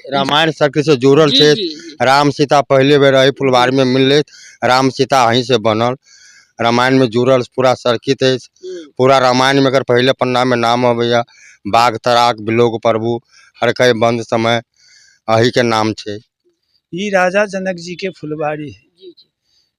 रामायण शक्ति से जुड़ल जी छै। जी जी राम सीता पहले बेर एहि फुलवारी में मिलले, राम सीता अहीं से बनल। रामायण में जुड़ल पूरा सर्किट अछि। पूरा रामायण में एकर पहिले पन्ना में नाम अबैया, बाघ तराक बिलोक प्रभु हरकय बंद समय अही के नाम छै। ये राजा जनक जी के फुलवारी है। जी जी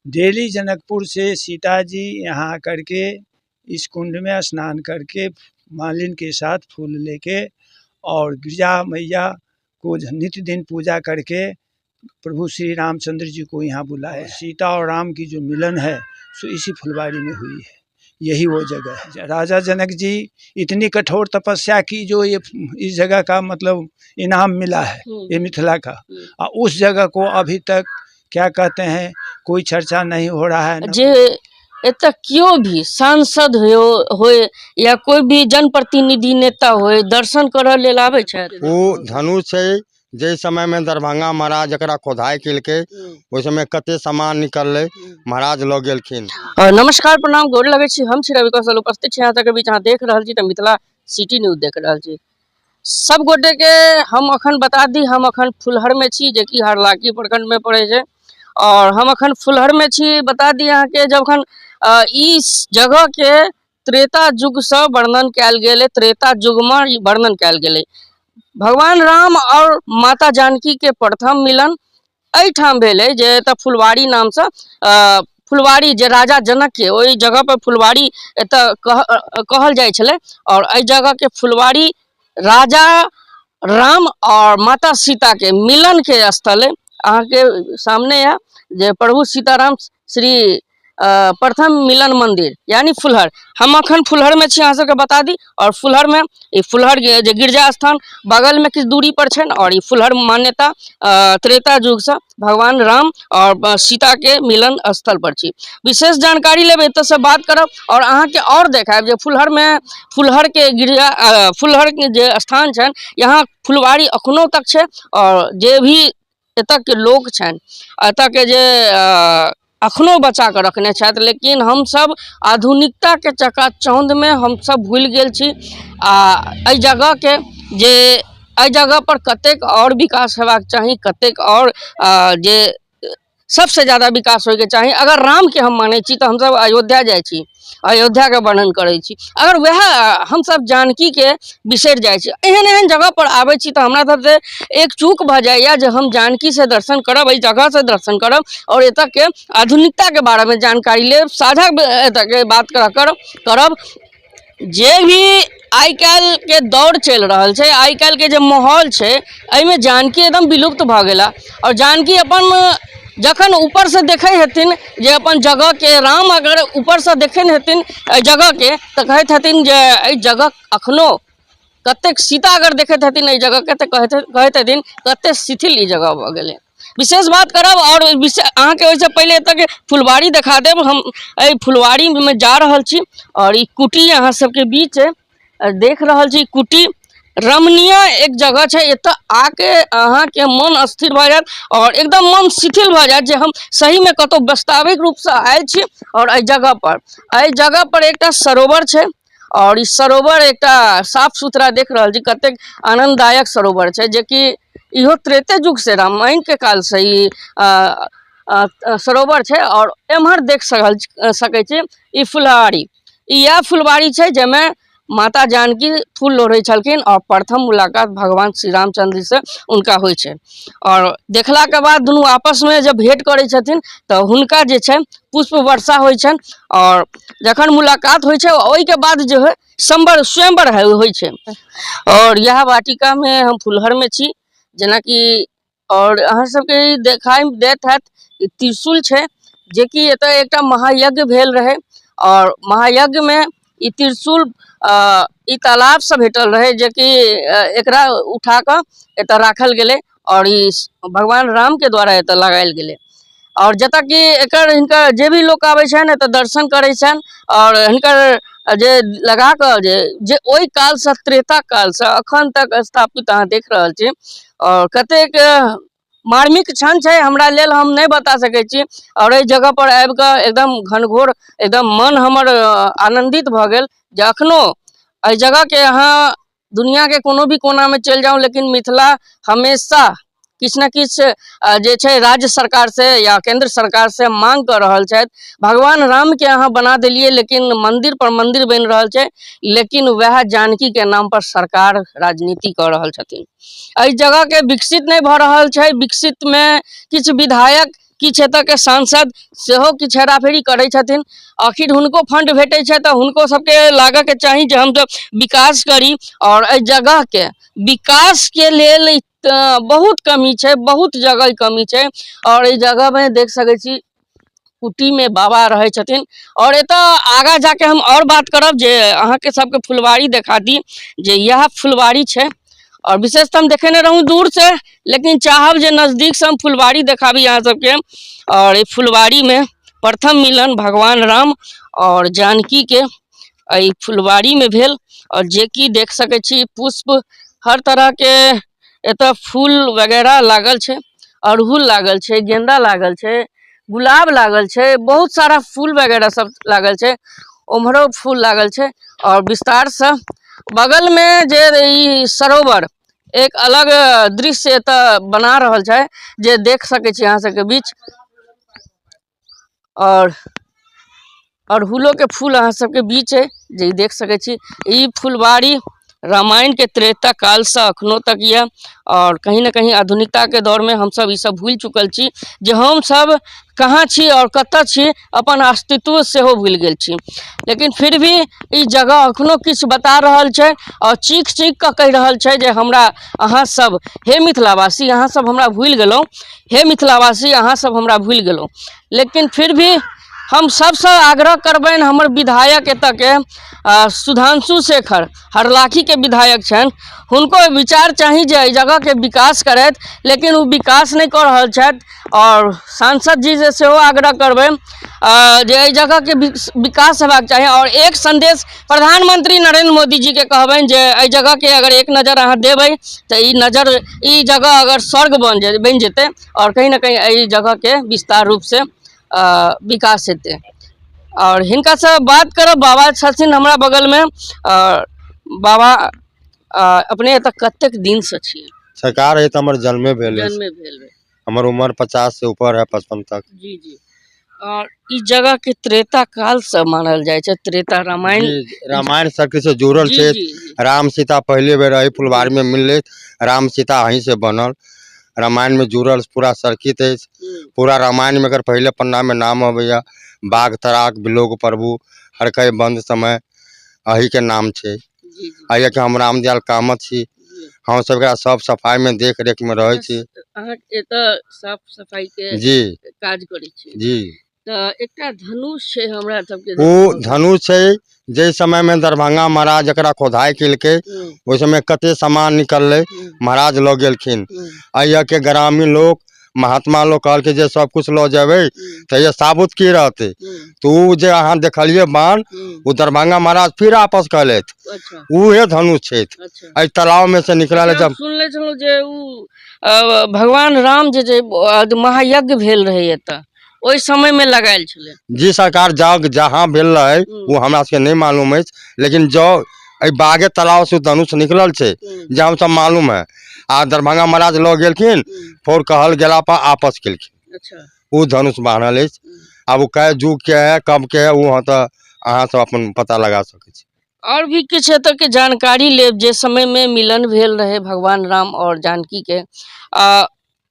डेली जनकपुर से सीता जी यहाँ आकर के इस कुंड में स्नान करके मालिन के साथ फूल लेके और गिरजा मैया को नित्य दिन पूजा करके प्रभु श्री रामचंद्र जी को यहाँ बुलाए। सीता और राम की जो मिलन है सो इसी फुलवारी में हुई है। यही वो जगह है। राजा जनक जी इतनी कठोर तपस्या की जो ये इस जगह का मतलब इनाम मिला है, ये मिथिला का। और उस जगह को अभी तक क्या कहते हैं, कोई चर्चा नहीं हो रहा है न। जे एतऽ केओ भी सांसद हो होय या कोई भी जनप्रतिनिधि नेता होय, दर्शन करऽ लेल आबै छथि? ओ धनुष छै, जाहि समय में दरभंगा महाराज एकरा खोदाइ केलकै, ओहि समय कते सामान निकललै, महाराज लऽ गेलखिन। नमस्कार, प्रणाम, गोर लगै छी। हम छी रवि कौशल, उपस्थित छी अहाँ सबके बीच। अहाँ देख रहल छी तऽ मिथिला सिटी न्यूज देख रहल छी। सब गोटे के हम अखन बता दी, हम अखन फुलहर में छी, जेकि हरलाकी प्रखंड में पड़े छै, और हम अखन फुलहर में छी। बता दी अहाँके, जखन ई जगह के त्रेता युग से वर्णन कयल गेलै, त्रेता युग में ई वर्णन कयल गेलै, भगवान राम और माता जानकी के प्रथम मिलन एहिठाम भेलै, जे एतऽ फुलवारी नामसँ, फुलवारी जे राजा जनक के ओहि जगह पर फुलवारी एतऽ कहल जाइ छलै। और एहि जगह के फुलवारी राजा राम और माता सीता के मिलन के स्थल है। अहाँके सामने यऽ जे प्रभु सीताराम श्री प्रथम मिलन मंदिर यानी फुलहर। हम अखन फुलहर में छी, अहाँ सबके बता दी। और फुलहर में ई फुलहर के जे गिरजा स्थान बगल में किछु दूरी पर छनि, और ई फुलहर मान्यता त्रेता युग से भगवान राम और सीता के मिलन स्थल पर छी। विशेष जानकारी लेब, एतऽ से बात करब और अहाँके और देखायब जे फुलहर में फुलहर के गिरजा, फुलहर के जे स्थान छनि, यहाँ फुलवारी अखनो तक छै। और जे भी एतऽ के लोक छनि, एतऽ के जे अखनो बचा कऽ रखने छथि, लेकिन हमसब आधुनिकताके चकाचौंधमे हमसब भूलि गेल छी। आ एहि जगहके जे एहि जगह पर कतेक आओर विकास हेबाक चाही, कतेक आओर जे सबसे जादा विकास होइके चाही। अगर रामके हम मानै छी तऽ हमसब अयोध्या जाइ छी, अयोध्याके वर्णन करै छी। अगर वएह हमसब जानकीके बिसरि जाइ छी, एहन एहन जगहपर आबै छी तऽ हमरा सबसँ एक चूक भऽ जाइए जे हम जानकीसँ दर्शन करब, एहि जगहसँ दर्शन करब आओर एतऽके आधुनिकताके बारेमे जानकारी लेब, साझा एतऽके बात करब। जे भी आइ काल्हिके दौर चलि रहल छै, आइ काल्हिके जे माहौल छै, एहिमे जानकी एकदम विलुप्त भऽ गेला। आओर जानकी अपन जखन ऊपरसँ देखै हेथिन जे अपन जगहके, राम अगर ऊपरसँ देखै हेथिन एहि जगहके तऽ कहैत हेथिन जे एहि जगह अखनो कतेक, सीता अगर देखैत हेथिन एहि जगहके तऽ कहैत हेथिन कतेक शिथिल ई जगह भऽ गेलै। विशेष बात करब आओर विशेष अहाँके ओहिसँ पहिले एतऽके फुलवारी देखा देब। हम एहि फुलवारीमे जा रहल छी आओर ई कुटी अहाँ सबके बीच देख रहल छी। कुटी रमणीय एक जगह छै, एतऽ आके अहाँके मन स्थिर भऽ जायत आओर एकदम मन शिथिल भऽ जायत जे हम सहीमे कतहु वास्तविक रूपसँ आयल छी। आओर एहि जगह पर एकटा सरोवर छै आओर ई सरोवर एकटा साफ सुथरा देख रहल छी, कतेक आनन्ददायक सरोवर छै, जेकि इहो त्रेते युग से, रामायण के काल से ई सरोवर छै। आओर एम्हर देख सकै छी ई फुलवारी, इएह फुलवारी छै जाहिमे माता जानकी फूल लोढ़ै छलखिन आओर प्रथम मुलाकात भगवान श्री रामचंद्र से हुनका होइ छै। आओर देखलाके बाद दुनू आपसमे जब भेंट करै छथिन तऽ हुनका जे छै पुष्प वर्षा होइ छनि। आओर जखन मुलाकात होइ छै, ओहिके बाद जे होइ सम्बर स्वयंवर होइ छै। आओर इएह वाटिकामे हम फुलहरमे छी जेनाकि। आओर अहाँ सबके ई देखाइ देत हैत, ई त्रिशूल छै, जेकि एतऽ एकटा महायज्ञ भेल रहै आओर महायज्ञमे ई त्रिशूल ई तालाबसँ भेटल रहै, जेकि एकरा उठा कऽ एतऽ राखल गेलै आओर ई भगवान रामके द्वारा एतऽ लगायल गेलै। आओर जतऽ कि एकर हिनकर जे भी लोक आबै छनि, एतऽ दर्शन करै छनि आओर हिनकर जे लगा कऽ जे जे ओहि कालसँ, त्रेता कालसँ अखन तक स्थापित अहाँ देख रहल छी। आओर कतेक मार्मिक क्षण छै हमरा लेल, हम नहि बता सकै छी। आओर एहि जगह पर आबि कऽ एकदम घनघोर एकदम मन हमर आनन्दित भऽ गेल जे अखनो एहि जगहके अहाँ दुनियाके कोनो भी कोनामे चलि जाउ, लेकिन मिथिला हमेशा किछु ने किछु जे छै राज्य सरकार से या केंद्र सरकार से मांग कऽ रहल छथि। भगवान रामके अहाँ बना देलियै, लेकिन मंदिर पर मंदिर बनि रहल छै, लेकिन वएह जानकीके नाम पर सरकार राजनीति कऽ रहल छथिन। एहि जगहके विकसित नहि भऽ रहल छै। विकसितमे किछु विधायक, किछु एतऽके सांसद सेहो किछु हेराफेरी करै छथिन। आखिर हुनको फंड भेटै छै तऽ हुनको सबके लागऽके चाही जे हमसब विकास करी। आओर एहि जगहके विकासके लेल बहुत कमी छै, बहुत जगह कमी छै। आओर एहि जगहमे देख सकै छी कुटीमे बाबा रहै छथिन। आओर एतऽ आगाँ जाके हम आओर बात करब जे अहाँके सबके फुलवारी देखा दी, जे इएह फुलवारी छै। आओर विशेष तऽ हम देखेने रहूँ दूरसँ, लेकिन चाहब जे नजदीकसँ हम फुलवारी देखाबी अहाँ सबके। आओर एहि फुलवारीमे प्रथम मिलन भगवान राम आओर जानकीके एहि फुलवारीमे भेल। आओर जेकि देख सकै छी पुष्प हर तरहके एतऽ फूल वगैरह लागल छै, अड़हुल लागल छै, गेंदा लागल छै, गुलाब लागल छै, बहुत सारा फूल वगैरह सब लागल छै, उम्हरो फूल लागल छै। आओर विस्तारसँ बगलमे जे ई सरोवर एक अलग दृश्य एतऽ बना रहल छै, जे देख सकै छी अहाँ सबके बीच। आओर अड़हुलोके फूल अहाँ सबके बीच अइ, जे ई देख सकै छी। ई फुलवारी रामायणके त्रेता कालसँ अखनो तक यऽ। आओर कहीं ने कहीं आधुनिकताके दौरमे हमसब ई सब भूलि चुकल छी जे हमसब कहाँ छी आओर कतऽ छी, अपन अस्तित्व सेहो भूलि गेल छी। लेकिन फिर भी ई जगह अखनो किछु बता रहल छै आओर चीख चीख कऽ कहि रहल छै जे हमरा अहाँ सब, हे मिथिलावासी, अहाँ सब हमरा भूलि गेलहुँ, हे मिथिलावासी, अहाँ सब हमरा भूलि गेलहुँ। लेकिन फिर भी हम सबसँ आग्रह करबनि, हमर विधायक एतऽके सुधांशु शेखर हरलाखीके विधायक छनि, हुनको विचार चाही जे एहि जगहके विकास करथि, लेकिन ओ विकास नहि कऽ रहल छथि। आओर सांसद जी से सेहो आग्रह करबनि जे एहि जगहके विकास हेबाक चाही। आओर एक संदेश प्रधानमंत्री नरेंद्र मोदी जीके कहबनि जे एहि जगहके अगर एक नजर अहाँ देबै तऽ ई जगह अगर स्वर्ग बनि जेतै आओर कहीं ने कहीं एहि जगहके विस्तार रूपसँ विकास हेतै। आओर हिनकासँ बात करब, बाबा छथिन हमरा बगलमे। बाबा, अपने एतऽ कतेक दिनसँ छियै? सरकार है तऽ हमर जन्मे भेल अछि। जन्मे भेल। हमर उम्र 50 से ऊपर है, 55 तक। जी जी। और ई जगह के त्रेता काल से मानल जाइ छै, त्रेता रामायण। जी, रामायण शक्ति से जुड़ल जी छै। जी जी। राम सीता पहले बेर एहि फुलवारी में मिलले, राम सीता अहीं से बनल, रामायण में जुड़ल पूरा सर्किट अछि। पूरा रामायण में अगर पहले पन्ना में नाम अबैया बाघ तराक बिलोक प्रभु हरकई बंद समय अही के नाम छै। जी जी। एहि के हम रामदयाल कामत छी। हम सब एकरा सब सफाई में देख रेख में रहै छी। अहाँ एतऽ साफ सफाई के जी काज करै छी? जी। तऽ एकटा धनुष छै हमरा सबके। ओ धनुष छै, जाहि समय में दरभंगा महाराज एकरा खोदाइ केलकै, ओहि समय कते सामान निकललै, महाराज लऽ गेलखिन। एहि के ग्रामीण लोक महात्मा लोग कहलकै जे सब कुछ लऽ जेबै तऽ ये साबुत की रहतै। तऽ ओ जे अहाँ देखलियै बाण, ओ दरभंगा महाराज फिर आपस कहलथि। उहे धनुष छथि। एहि तालाब में से निकलल। हम जब सुनले छलहुँ जे ओ भगवान राम जे जे महायज्ञ भेल रहै एतऽ, ओहि समय में लगायल छलै। जी सरकार, जग जहाँ भेल रहै ओ हमरा सबके नहि मालूम अछि, लेकिन जँ एहि बागे तालाब से धनुष निकलल छै जे हमसब मालूम है। आ दरभंगा महाराज लऽ गेलखिन, फोर कहल गेला पर आपस केलखिन। ओ धनुष बान्हल अछि। आब ओ कै युग के है, कब के है, ओ तऽ अहाँ सब अपन पता लगा सकै छी। और भी किछु एतऽ के जानकारी लेब जे समय में मिलन भेल रहे भगवान राम और जानकी के,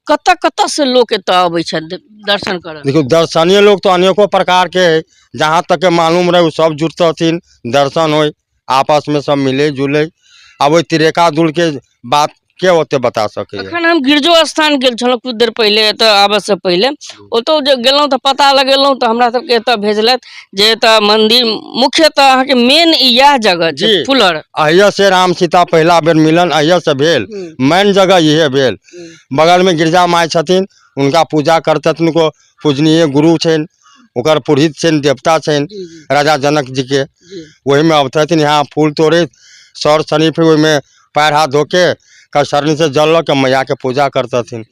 कतऽ कतऽ से लोक एतऽ अबै छथि दर्शन करऽ? देखियौ, दर्शनीय लोग तो अनेको प्रकार के है, जहाँ तक के मालूम रहे ओ सब जुटतथिन, दर्शन होय, आपस में सब मिले जुले। आब ओहि तिरेका दूर के बात के ओते बता सकैए। अखन हम गिरजो स्थान गेल छलहुँ कुछ देर पहिले, एतऽ आबऽ से पहिले। ओतऽ जे गेलहुँ तऽ पता लगेलहुँ तऽ हमरा सबके एतऽ भेजलथि जे एतऽ मंदिर मुख्यतः अहाँके मेन इएह जगह छै। जी। फुलहर अहिया से राम सीता पहिला बेर मिलन अहिया से भेल, मेन जगह इहे भेल। बगल में गिरजा माय छथिन, उनका पूजा करतथिन, को पूजनीय गुरु छनि, ओकर पुरोहित छनि, देवता छनि जी जी राजा जनक जी के। ओहिमे अबतथिन यहाँ फूल तोड़े सर शरीफ, ओहिमे पैर हाथ धोके कसरनी से जल लऽ के मैया के पूजा करतथिन।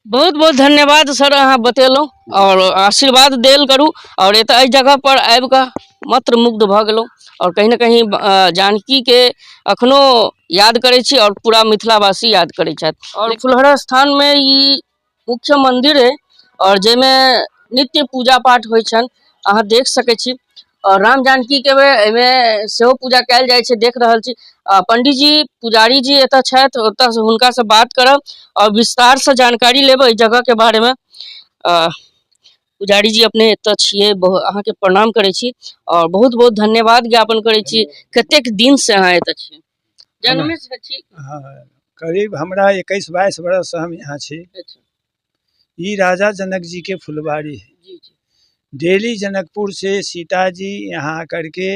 बहुत बहुत धन्यवाद सर, अहाँ बतेलहुँ आओर आशीर्वाद देल करू। आओर एतऽ एहि जगह पर आबि कऽ मंत्रमुग्ध भऽ गेलहुँ आओर कहीं ने कहीं जानकीके अखनो याद करै छी आओर पूरा मिथिलावासी याद करै छथि। आओर फुलहर स्थानमे ई मुख्य मन्दिर अइ आओर जाहिमे नित्य पूजा पाठ होइ छनि, अहाँ देख सकै छी। आओर राम जानकीके एहिमे सेहो पूजा कयल जाइ छै, देख रहल छी। पंडीजी पुजारी जी एतऽ छथि, ओतऽ हुनकासँ बात करब आओर विस्तारसँ जानकारी लेब एहि जगहके बारेमे। पुजारी जी अपने एतऽ छियै, अहाँके प्रणाम करै छी आओर बहुत बहुत धन्यवाद ज्ञापन करै छी। कतेक दिनसँ अहाँ एतऽ छियै? जन्मे से छी? हाँ, करीब हमरा 21-22 बरस हम यहाँ छी। ई राजा जनक जी के फुलवारी है। जी जी। डेली जनकपुर से सीता जी यहाँ आकर के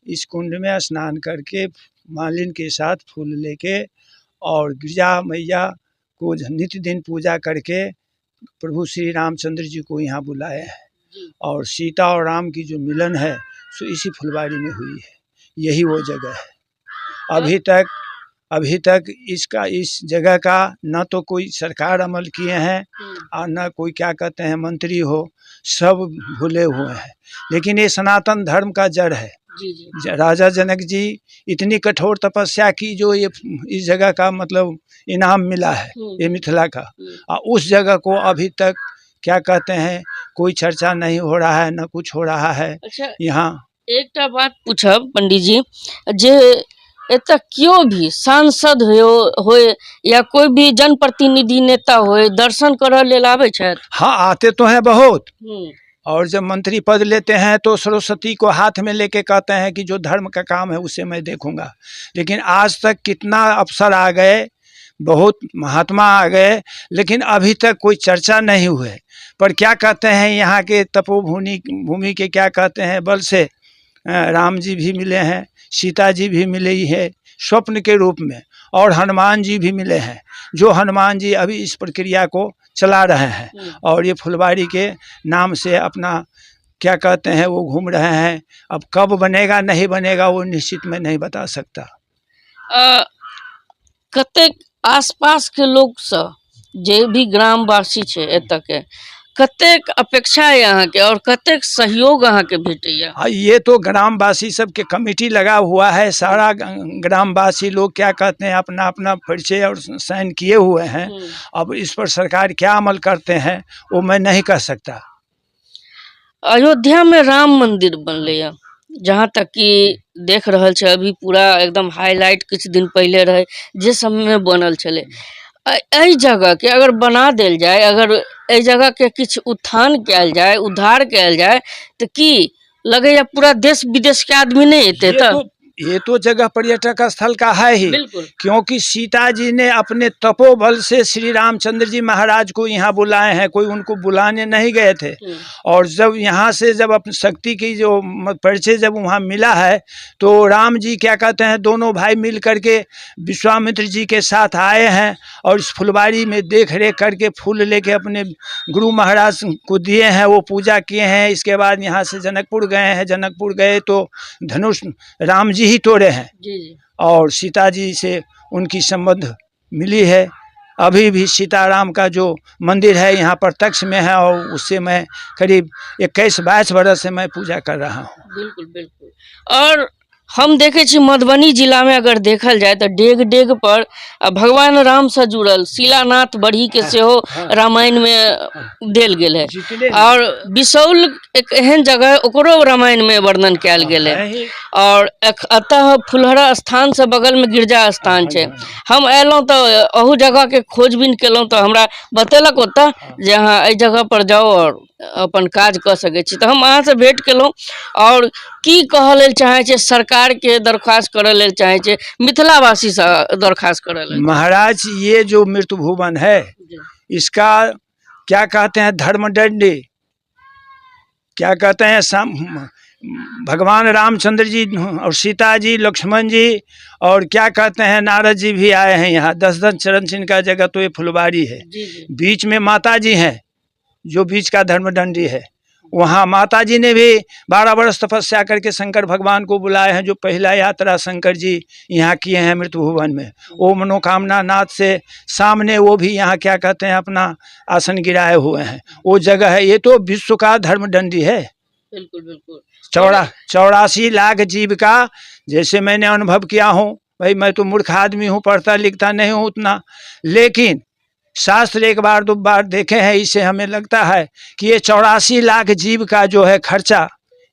इस कुंड में स्नान करके मालिन के साथ फूल लेके और गिरजा मैया को नित्य दिन पूजा करके प्रभु श्री रामचंद्र जी को यहाँ बुलाए हैं। और सीता और राम की जो मिलन है सो इसी फुलवारी में हुई है। यही वो जगह है। अभी तक इसका इस जगह का न तो कोई सरकार अमल किए हैं और न कोई क्या कहते हैं मंत्री हो, सब भूले हुए हैं। लेकिन ये सनातन धर्म का जड़ है। जी जी। राजा जनक जी इतनी कठोर तपस्या की जो ये इस जगह का मतलब इनाम मिला है ये मिथिला का, और उस जगह को अभी तक क्या कहते हैं कोई चर्चा नहीं हो रहा है, न कुछ हो रहा है। अच्छा, यहाँ एकटा बात पूछब पंडीजी, जे एतऽ केओ भी सांसद होय या कोई भी जनप्रतिनिधि नेता होय, दर्शन करऽ लेल आबै छथि? हाँ, आते तो हैं बहुत। और जब मंत्री पद लेते हैं तो सरस्वती को हाथ में लेके कहते हैं कि जो धर्म का काम है उसे मैं देखूंगा। लेकिन आज तक कितना अफसर आ गए, बहुत महात्मा आ गए, लेकिन अभी तक कोई चर्चा नहीं हुए। पर क्या कहते हैं यहाँ के तपोभूमि भूमि के क्या कहते हैं बल से राम जी भी मिले हैं, सीता जी भी मिली है स्वप्न के रूप में, और हनुमान जी भी मिले हैं, जो हनुमान जी अभी इस प्रक्रिया को चला रहे हैं और ये फुलवारी के नाम से अपना क्या कहते हैं वो घूम रहे हैं। अब कब बनेगा नहीं बनेगा वो निश्चित मैं नहीं बता सकता। कतेक आसपास के लोग सब जे भी ग्रामवासी छै एतऽ के, कतेक अपेक्षा है अहाँके और कतेक सहयोग अहाँके भेटैया? हाँ, ये तो ग्रामवासी सबके कमेटी लगा हुआ है। सारा ग्रामवासी लोग क्या कहते हैं अपना अपना परिचय और साइन किए हुए हैं। अब इस पर सरकार क्या अमल करते हैं वो मैं नहीं कह सकता। अयोध्या में राम मंदिर बनलै या, जहाँ तक कि देख रहल छै अभी पूरा एकदम हाईलाइट किछु दिन पहिले रहे जे समय में बनल छलै, एहि जगह के अगर बना देल जाय, अगर एहि जगह के किछु उत्थान कयल जाय, उद्धार कयल जाय, तऽ की लगैया पूरा देश विदेश के आदमी नहीं एतै? तऽ ये तो जगह पर्यटक स्थल का है ही, बिल्कुल, क्योंकि सीता जी ने अपने तपोबल से श्री रामचंद्र जी महाराज को यहाँ बुलाए हैं, कोई उनको बुलाने नहीं गए थे। और जब यहाँ से जब अपनी शक्ति की जो परिचय जब वहाँ मिला है तो राम जी क्या कहते हैं दोनों भाई मिल करके विश्वामित्र जी के साथ आए हैं और इस फुलवारी में देख रेख करके फूल लेके अपने गुरु महाराज को दिए हैं, वो पूजा किए हैं। इसके बाद यहाँ से जनकपुर गए हैं, जनकपुर गए तो धनुष राम जी ही तोड़े हैं जी जी। और सीता जी से उनकी संबंध मिली है। अभी भी सीताराम का जो मंदिर है यहाँ पर तक्ष में है और उससे मैं करीब 21-22 बरस से मैं पूजा कर रहा हूँ। बिल्कुल बिल्कुल। और हम देखे छी मधुबनी जिला में अगर देखल जाए तो डेग डेग पर भगवान राम से जुड़ल शिलानाथ बरही के सेहो रामायण में देल गेल है। जितने और बिसौल एक एहन जगह है, ओकरो रामायण में वर्णन कयल गेल है। और अतः फुलहरा स्थान से बगल में गिरजा स्थान छै। हम अयलहुँ तऽ अहू जगह के खोजबीन केलहुँ तऽ हमरा बतेलक ओतऽ जे अहाँ एहि जगह पर जाउ और अपन काज कऽ सकै छी। तऽ हम अहाँसँ भेंट केलहुँ और की कहऽ लेल चाहै छियै, सरकार के दरख्वास्त करऽ लेल चाहै छियै, मिथिलावासी से दरख्वास्त करऽ लेल? महाराज, ये जो मृत्यु भुवन है इसका क्या कहते हैं धर्मदंडी, क्या कहते हैं भगवान रामचंद्र जी और सीता जी, लक्ष्मण जी और क्या कहते हैं नारद जी भी आए हैं यहाँ। 10-10 चरण चिन्ह का जगह तो ये फुलवारी है। जी जी। बीच में माता जी हैं जो बीच का धर्मदंडी है, वहाँ माता जी ने भी 12 वर्ष तपस्या करके शंकर भगवान को बुलाए हैं। जो पहला यात्रा शंकर जी यहाँ किए हैं मृत्यु भुवन में, वो मनोकामना नाथ से सामने वो भी यहाँ क्या कहते हैं अपना आसन गिराए हुए हैं। वो जगह है, ये तो विश्व का धर्मदंडी है। बिल्कुल बिल्कुल। 84 लाख जीव का, जैसे मैंने अनुभव किया हूँ, भाई मैं तो मूर्ख आदमी हूँ, पढ़ता लिखता नहीं हूँ उतना, लेकिन शास्त्र एक बार दो बार देखे हैं, इससे हमें लगता है कि ये 84 लाख जीव का जो है खर्चा,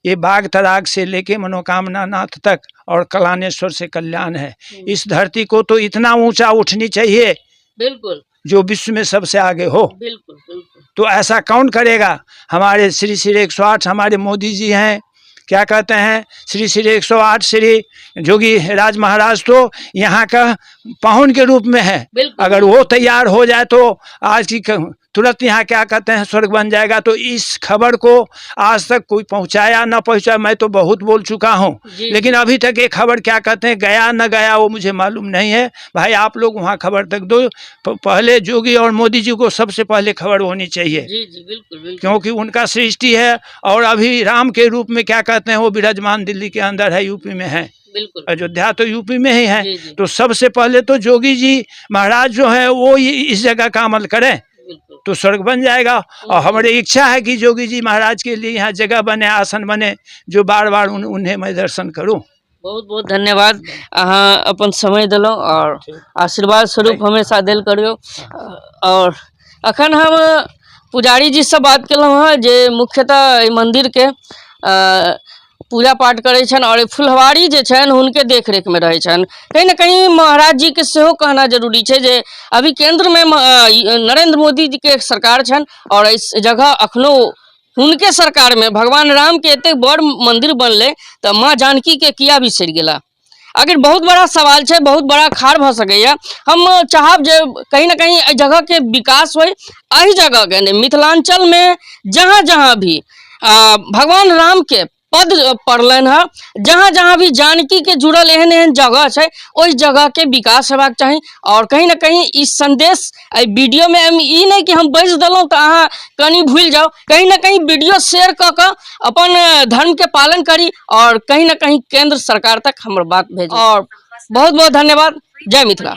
ये बाघ तराग से लेके मनोकामना नाथ तक और कलानेश्वर से कल्याण है। इस धरती को तो इतना ऊंचा उठनी चाहिए, बिल्कुल, जो विश्व में सबसे आगे हो। बिल्कुल बिल्कुल। तो ऐसा कौन करेगा? हमारे श्री श्री 108 हमारे मोदी जी हैं, क्या कहते हैं, श्री श्री 108 श्री जोगी राज महाराज तो यहाँ का पाहुन के रूप में है। बिल्कुल। अगर वो तैयार हो जाए तो आज की तुरंत यहाँ क्या कहते हैं स्वर्ग बन जाएगा। तो इस खबर को आज तक कोई पहुँचाया ना पहुँचाया, मैं तो बहुत बोल चुका हूँ, लेकिन अभी तक ये खबर क्या कहते हैं गया न गया वो मुझे मालूम नहीं है। भाई आप लोग वहाँ खबर तक दो, पहले जोगी और मोदी जी को सबसे पहले खबर होनी चाहिए। जी जी बिल्कुल बिल्कुल, क्योंकि उनका सृष्टि है और अभी राम के रूप में क्या कहते हैं वो विराजमान दिल्ली के अंदर है, यूपी में है, बिल्कुल, अयोध्या तो यूपी में ही है। जी, जी। तो सबसे पहले तो जोगी जी महाराज जो है वो इस जगह का अमल करें तो स्वर्ग बन जाएगा। और हमारी इच्छा है कि जोगी जी महाराज के लिए यहाँ जगह बने, आसन बने, जो बार बार उन्हें मैं दर्शन करूँ। बहुत बहुत धन्यवाद, अहाँ अपन समय देलहुँ और आशीर्वाद स्वरूप हमेशा देल करियौ। और अखन हम पुजारी जी से बात केलहुँ हँ जे मुख्यतः एहि मंदिरके पूजा पाठ करै छनि और फुलवारी जे छनि हुनके देखरेखमे रहै छनि। कहीं ने कहीं महाराज जी के सेहो कहना जरूरी छै जे अभी केंद्रमे नरेंद्र मोदी जी के सरकार छनि और इस जगह अखनो हुनके सरकारमे भगवान राम के एतेक बड़ मंदिर बनलै तऽ माँ जानकी के किया बिसरि गेला? आखिर बहुत बड़ा सवाल छै, बहुत बड़ा खार भऽ सकैए। हम चाहब जे कहीं ने कहीं एहि जगहके विकास होइ, एहि जगहके नहि मिथिलाञ्चलमे जहाँ जहाँ भी भगवान रामके पद पड़लनि हँ, जहाँ जहाँ भी जानकी के जुड़ल एहन एहन जगह छै ओहि जगहके विकास हेबाक चाही। और कहीं ने कहीं ई संदेश एहि वीडियोमे हम ई नहि कि हम बाजि देलहुँ तऽ अहाँ कनि भूलि जाउ, कहीं ने कहीं वीडियो शेयर कऽ कऽ अपन धर्मके पालन करी और कहीं ने कहीं केंद्र सरकार तक हमर बात भेजी। और बहुत बहुत धन्यवाद। जय मिथिला।